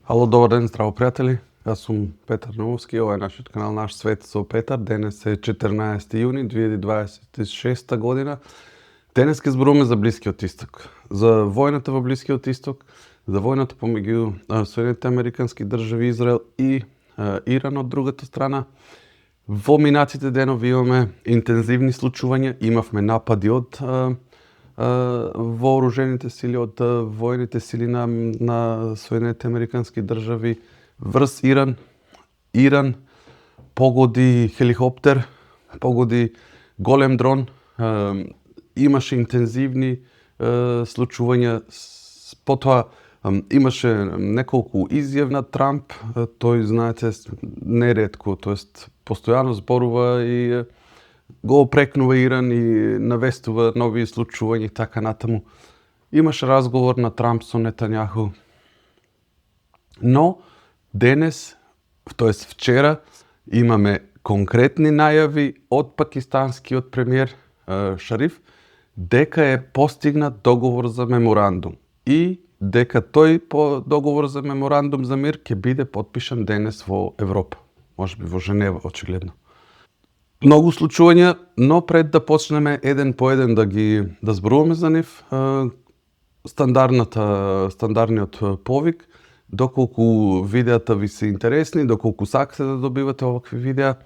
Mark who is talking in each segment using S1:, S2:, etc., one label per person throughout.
S1: Ало, добар ден, здраво пријатели. Јас сум Петар Нововски, ова е нашиот канал Наш свет со Петар. Денес е 14 јуни 2026 година. Денес ќе зборуваме за Блискиот исток, за војната во Блискиот исток, за војната помеѓу Соединетите американски држави, Израел и Иран од другата страна. Во минатите денови имаме интензивни случувања, имавме напади од вооружените сили, од војните сили на Соединетите американски држави врз Иран. Иран погоди хеликоптер, погоди голем дрон, имаше интензивни случувања. Потоа имаше неколку изјави на Трамп, тој, знаете, неретко, тоест постојано зборува и го опрекнува Иран и навестува нови случувања и така натаму. Имаше разговор на Трамп со Нетањаху. Но денес, тоест вчера, имаме конкретни најави од пакистанскиот премиер Шариф дека е постигнат договор за меморандум и дека тој по договор за меморандум за мир ќе биде потпишан денес во Европа, можеби во Женева, очигледно. Многу случувања, но пред да почнеме еден по еден да зборуваме за нив, стандардниот повик, доколку видеата ви се интересни, доколку сакате да добивате овакви видеа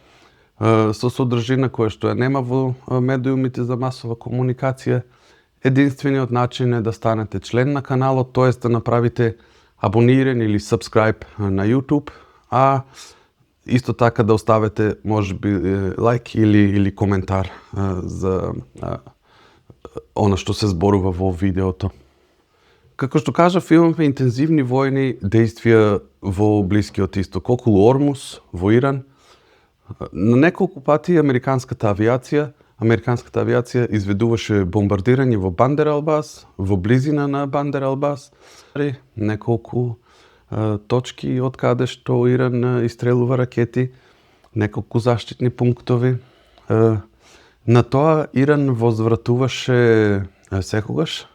S1: со содржина која што ја нема во медиумите за масова комуникација, единствениот начин е да станете член на каналот, тоест да направите абониран или subscribe на YouTube, а исто така да оставите можеби лайк или коментар за она што се зборува во видеото. Како што кажав, имаме интензивни војни действија во Блискиот исток, околу Ормус, во Иран. На неколку пати американската авиација изведуваше бомбардирање во Бандер Албас, во близина на Бандер Албас, неколку точки од каде што Иран истрелува ракети, неколку заштитни пунктови. На тоа Иран возвратуваше секогаш.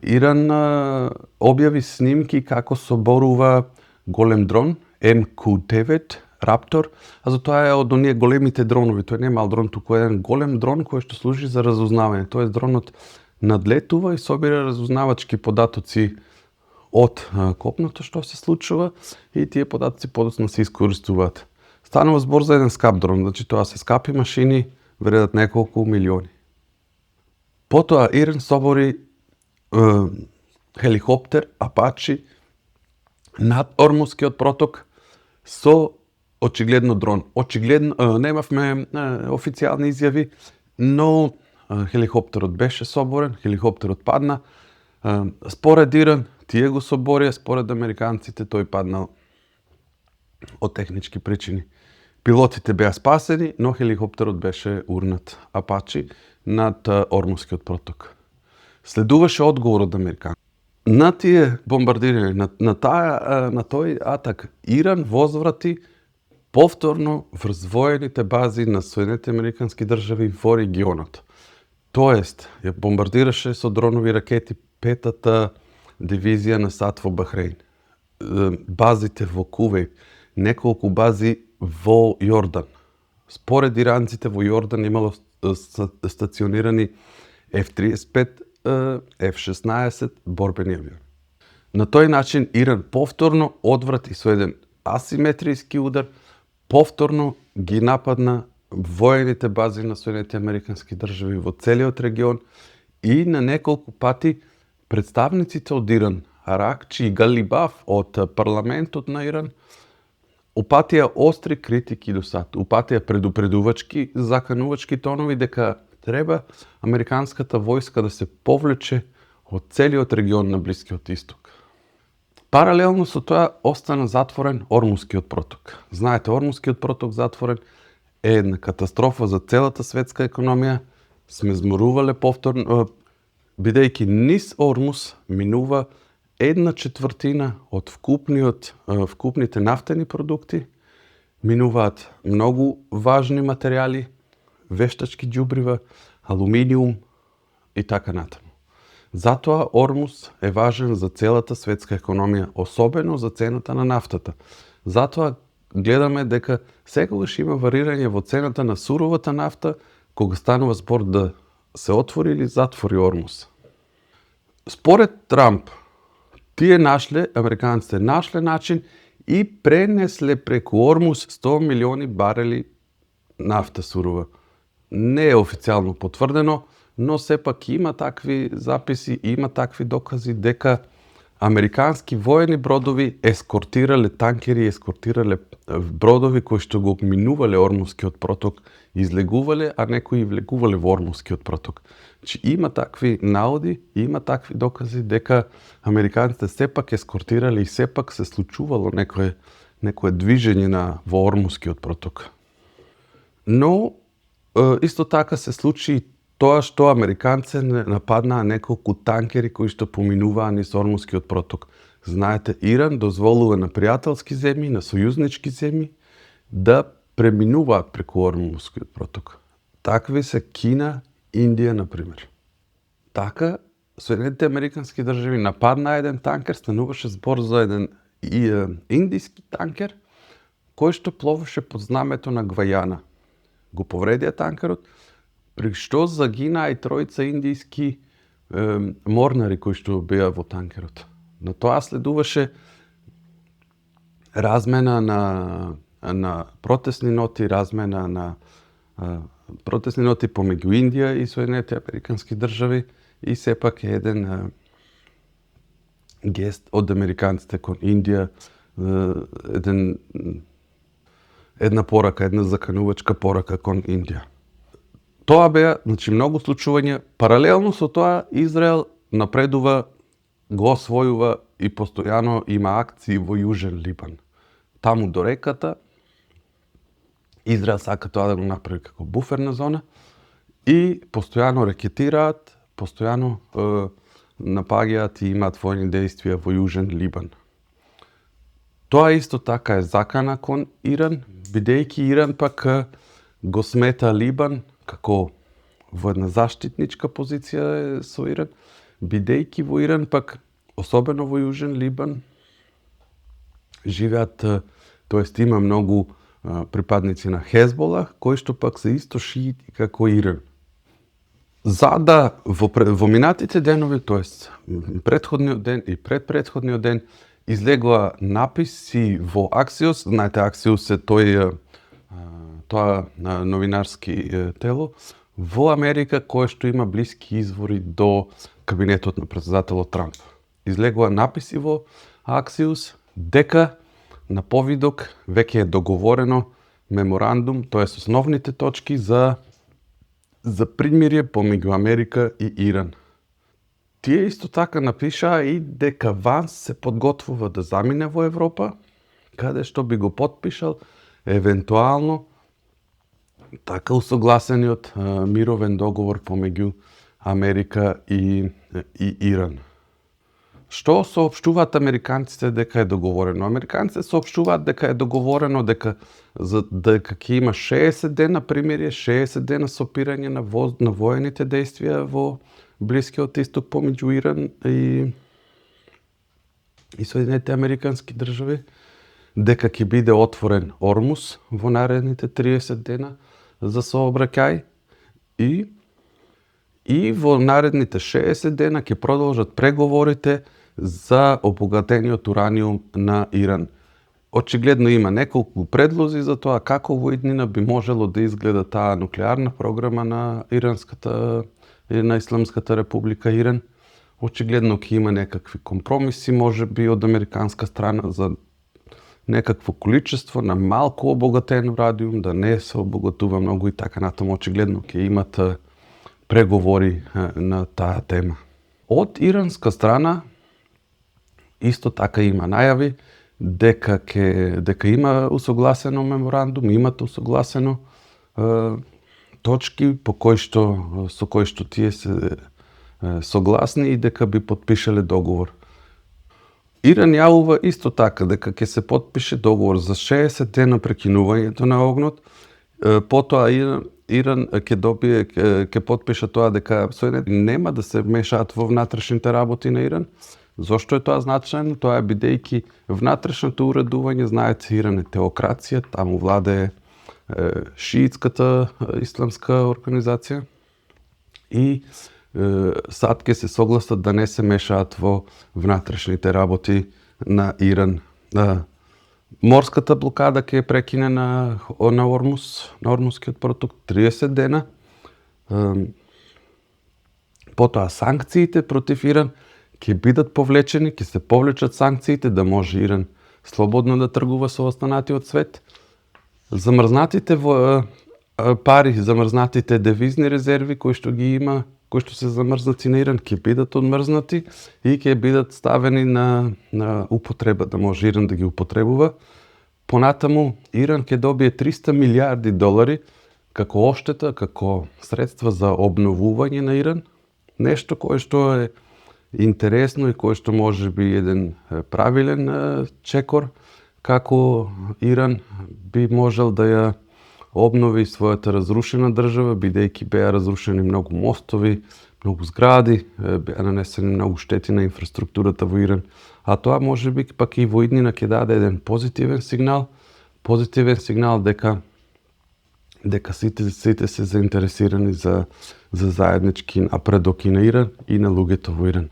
S1: Иран објави снимки како соборува голем дрон МК-9 Раптор, а за тоа е од оние големите дронови. Тој не е мал дрон, туку еден голем дрон кој што служи за разузнавање. Тоест дронот надлетува и собира разузнавачки податоци од копното што се случува и тие податоци подоцна се искористуваат. Станува збор за еден скап дрон, значи тоа се скапи машини, вредат неколку милиони. Потоа Иран собори хеликоптер Апачи над Ормускиот проток со очигледно дрон. Очигледно немавме официјални изјави, но хеликоптерот беше соборен, хеликоптерот падна. Според Иран, тие го соборија, според американците тој паднал од технички причини. Пилотите беа спасени, но хеликоптерот беше урнат Апачи над Ормускиот проток. Следуваше одговор од американците. На тие бомбардирања, на тој атак, Иран возврати повторно врз воените бази на Соединетите американски држави во регионот. Тоест, ја бомбардираше со дронови ракети петата дивизија на САД во Бахреин, базите во Кувејт, неколку бази во Јордан. Според иранците во Јордан имало стационирани F-35, F-16 борбени авиони. На тој начин Иран повторно одврати со еден асиметријски удар, повторно ги нападна воените бази на Соединетите американски држави во целиот регион и на неколку пати представниците од Иран, Аракчи и Галибаф од парламентот на Иран, упатија остри критики до САД, упатија предупредувачки, заканувачки тонови дека треба американската војска да се повлече од целиот регион на Блискиот исток. Паралелно со тоа остана затворен Ормускиот проток. Знаете, Ормускиот проток затворен е една катастрофа за целата светска економија. Сме зборувале повторно, бидејќи низ Ормус минува 1/4 од вкупните нафтени продукти, минуваат многу важни материјали, вештачки ѓубрива, алуминиум и така натаму. Затоа Ормус е важен за целата светска економија, особено за цената на нафтата. Затоа гледаме дека секогаш има варирање во цената на суровата нафта кога станува збор да се отвори или затвори Ормус. Според Трамп, американците нашле начин и пренесле преку Ормус 100 милиони барели нафта сурова. Не е официјално потврдено, но сепак има такви записи, има такви докази дека американски воени бродови ескортирале танкери, ескортирале бродови кои што го минувале Ормускиот проток, излегувале, а некои влегувале во Ормускиот проток. Значи има такви наоди, има такви докази дека американците сепак ескортирале и сепак се случувало некое движење во Ормускиот проток. Но исто така се случи тоа што американците нападнаа неколку танкери кои што поминуваа низ Ормускиот проток. Знаете, Иран дозволува на пријателски земји, на сојузнички земји да преминуваат преку Ормускиот проток. Такви се Кина, Индија, например. Така, Соединетите американски држави нападнаа еден танкер, стануваше збор за еден индиски танкер, кој што пловеше под знамето на Гвајана. Го повредија танкерот, при што загинаа и тројца индијски морнари кои што беа во танкерот. На тоа следуваше размена на протестни ноти, размена на протестни ноти помеѓу Индија и Соединетите американски држави и сепак е еден гест од американците кон Индија, една порака, една заканувачка порака кон Индија. Тоа беа, значи, многу случувања. Паралелно со тоа, Израел напредува, го освојува и постојано има акции во Јужен Либан. Таму до реката, Израел сака тоа да го направи како буферна зона и постојано рекетираат, постојано напаѓаат и имаат војни дејствија во Јужен Либан. Тоа исто така е закана кон Иран, бидејќи Иран пак го смета Либан како во една заштитничка позиција е со Иран, бидејќи во Иран пак, особено во Јужен Либан, живеат, тоест има многу припадници на Хезбола, кои што пак се исто шиити како Иран. За да во минатите денови, тоест претходниот ден и предпретходниот ден, излегува написи во Axios. Знаете, Axios е тоа новинарски тело во Америка кој што има блиски извори до кабинетот на претседателот Трамп. Излегува написи во Axios дека на повидок веќе е договорено меморандум, тоест основните точки за примирие помеѓу Америка и Иран. Тие исто така напишаа и дека Ванс се подготвува да замине во Европа, каде што би го потпишал евентуално така усогласениот мировен договор помеѓу Америка и Иран. Што соопштуваат американците дека е договорено? Американците соопштуваат дека е договорено дека ќе има 60 дена примирие, 60 дена сопирање на воените дејствија во Блискиот исток помеѓу Иран и Соединетите американски држави, дека ќе биде отворен Ормус во наредните 30 дена за сообраќај и во наредните 60 дена ќе продолжат преговорите за обогатениот ураниум на Иран. Очигледно има неколку предлози за тоа како во иднина би можело да изгледа таа нуклеарна програма на на Исламската република Иран. Очигледно ќе има некакви компромиси, може би од американска страна за некакво количество на малку обогатен ураниум, да не се обогатува многу и така натаму. Очигледно ќе имат преговори на таа тема. Од иранска страна исто така има најави дека има усогласено меморандум, имат усогласено точки со кои што тие се согласни и дека би потпишале договор. Иран јавува исто така дека ќе се потпише договор за 60 дена прекинувањето на огнот, потоа Иран ќе добие, ќе потпише тоа дека Соединените нема да се мешаат во внатрешните работи на Иран. Зошто е тоа значајно? Тоа е бидејќи внатрешното уредување, знаете, Иран е теокрација, таму владее шиитската исламска организација и сад ќе се согласат да не се мешаат во внатрешните работи на Иран. Морската блокада ќе прекине на Ормуз, на Ормускиот проток 30 дена. Потоа санкциите против Иран ќе бидат повлечени, ќе се повлечат санкциите да може Иран слободно да тргува со останатиот свет. Замрзнатите пари, замрзнатите девизни резерви кои што ги има, кои што се замрзнати на Иран, ќе бидат одмрзнати и ќе бидат ставени на употреба, да може Иран да ги употребува. Понатаму, Иран ќе добие 300 милиарди долари како оштета, како средства за обновување на Иран. Нешто кое што е интересно и кое што може би еден правилен чекор, како Иран би можел да ја обнови својата разрушена држава, бидејќи беа разрушени многу мостови, многу згради, беа нанесени многу штети на инфраструктурата во Иран, а тоа може би пак и во иднина ќе даде еден позитивен сигнал дека сите се заинтересирани за заеднички напредок и на Иран и на луѓето во Иран.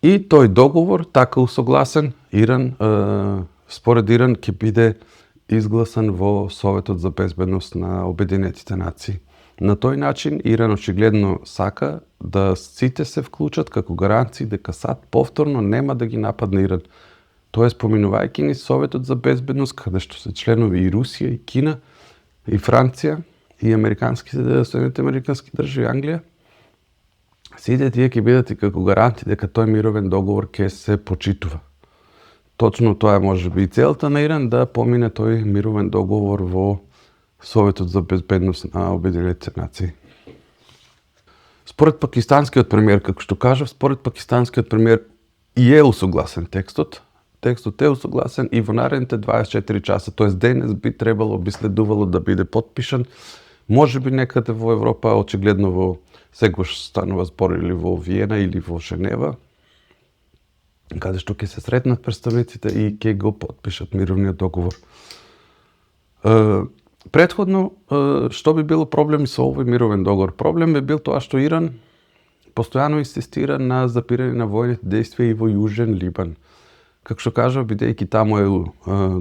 S1: И тој договор, така усогласен, според Иран ќе биде изгласан во Советот за безбедност на Обединетите нации. На тој начин Иран очигледно сака да сите се вклучат како гаранции дека САД повторно нема да ги нападне Иран. Тоест, поминувајќи ни Советот за безбедност, каде што се членови и Русија, и Кина, и Франција, и Соединените американски држави, Англија, сите тие ќе бидат и како гаранти дека тој мировен договор ќе се почитува. Точно тоа е можеби и целта на Иран, да помине тој мировен договор во Советот за безбедност на Обединетите нации. Според пакистанскиот премиер, како што кажав, и е усогласен текстот. Текстот е усогласен и во наредните 24 часа, тоест денес би следувало да биде потпишан. Можеби некаде во Европа, очигледно секогаш станува збор или во Виена или во Женева, каде што ќе се сретнат представниците и ќе го потпишат мировниот договор. Претходно, што би било проблем со овој мировен договор? Проблем би бил тоа што Иран постојано инсистира на запирање на војните действија и во Јужен Либан. Како што кажа, бидејќи таму е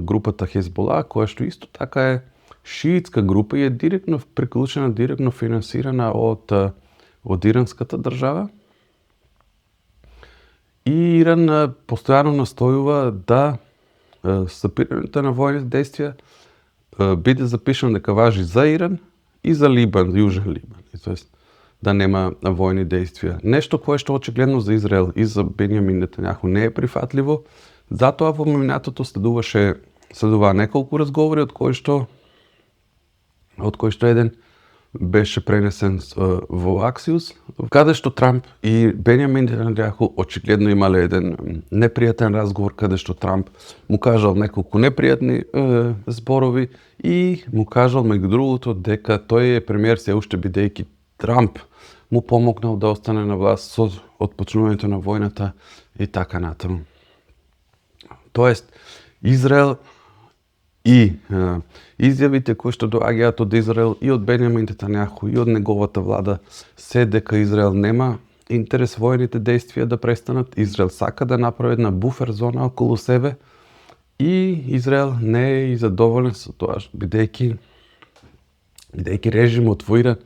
S1: групата Хезбола, која што исто така е шиитска група и е директно финансирана од иранската држава. И Иран постојано настојува да запирањето на војните действија биде запишано дека важи за Иран и за Либан, Јужен Либан. Тоест, да нема војни действија. Нешто кое што очигледно за Израел и за Бенјамин Нетањаху не е прифатливо. Затоа во минатото следуваа неколку разговори, од кои што еден беше пренесен во Аксиус, каде што Трамп и Бенјамин Нетањаху очигледно имале еден непријатен разговор, каде што Трамп му кажал неколку непријатни зборови и му кажал меѓу другото дека тој е премиер се уште бидејќи Трамп му помогнал да остане на власт со отпочнувањето на војната и така натаму. Тоест, Израел и изјавите кои што доаѓаат од Израел и од Бенјамин Нетањаху и од неговата влада се дека Израел нема интерес војните действија да престанат. Израел сака да направи една буфер зона околу себе и Израел не е и задоволен со тоа, бидејќи режимот во Иран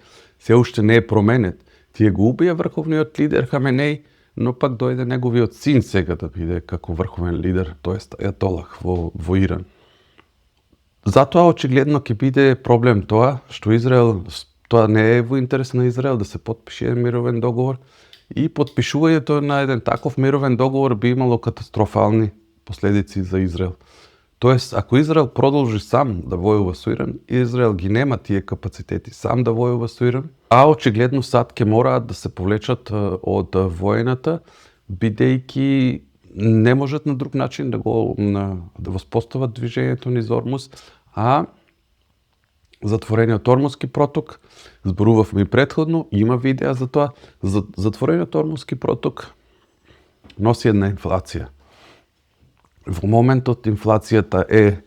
S1: се уште не е променет. Тие го убија врховниот лидер Хаменеј, но пак дојде неговиот син сега да биде како врховен лидер, тоест ајатолах во Иран. Затоа очигледно ќе биде проблем тоа што тоа не е во интерес на Израел да се потпише еден мировен договор и потпишувањето на еден таков мировен договор би имало катастрофални последици за Израел. Тоест, ако Израел продолжи сам да војува со Иран, Израел ги нема тие капацитети сам да војува со Иран, а очигледно САД ќе мораат да се повлечат од војната, бидејќи не можат на друг начин да воспостават движењето низ Ормуз, а затворениот Ормуски проток, зборувавме и претходно, има видеа за тоа. Затворениот Ормуски проток носи една инфлација. Во моментот инфлацијата е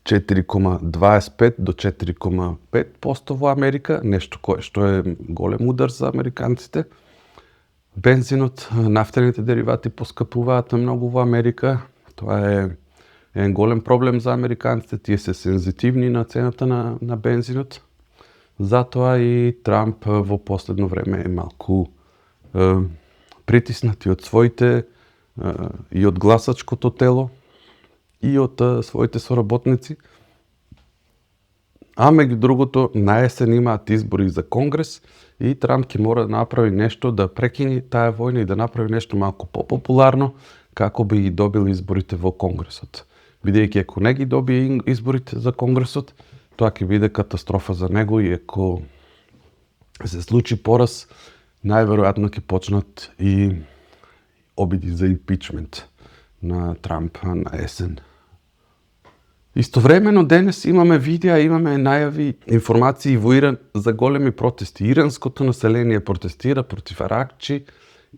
S1: 4,25 до 4,5% во Америка, нешто кое што е голем удар за американците. Бензинот, нафтените деривати поскапуваат многу во Америка. Тоа е еден голем проблем за американците, тие се сензитивни на цената на бензинот. Затоа и Трамп во последно време е малку притиснат и од своите и од гласачкото тело и од своите соработници. А меѓу другото, наесен имаат избори за Конгрес и Трамп ќе мора да направи нешто да прекини таа војна и да направи нешто малку популарно како би ги добил изборите во Конгресот. Бидејќи ако не ги добие изборите за Конгресот, тоа ќе биде катастрофа за него и ако се случи пораз, најверојатно ќе почнат и обиди за импичмент на Трамп на есен. Истовремено денес имаме видеа, имаме најави, информации во Иран за големи протести. Иранското население протестира против Аракчи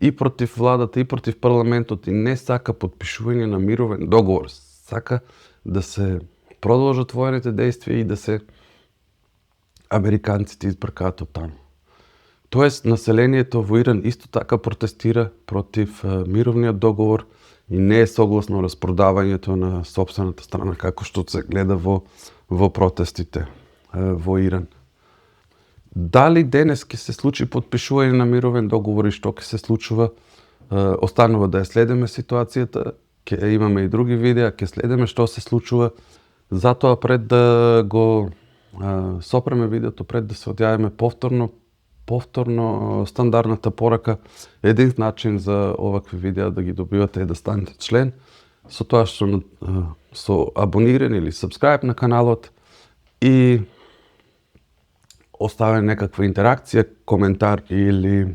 S1: и против владата и против парламентот и не сака потпишување на мировен договор. Сака да се продолжат воените действија и да се американците избркаат од таму. Тоест, населението во Иран исто така протестира против мировниот договор и не е согласно распродавањето на сопствената страна, како што се гледа во протестите во Иран. Дали денес ќе се случи потпишување на мировен договор и што ќе се случува, останува да ја следиме ситуацијата, ќе имаме и други видеа, ќе следиме што се случува. Затоа пред да го сопреме видеото, пред да се одјавиме повторно стандардната порака, един начин за овакви видеа да ги добивате е да станете член, со тоа што со абонирање или subscribe на каналот и оставяне некаква интеракција, коментар или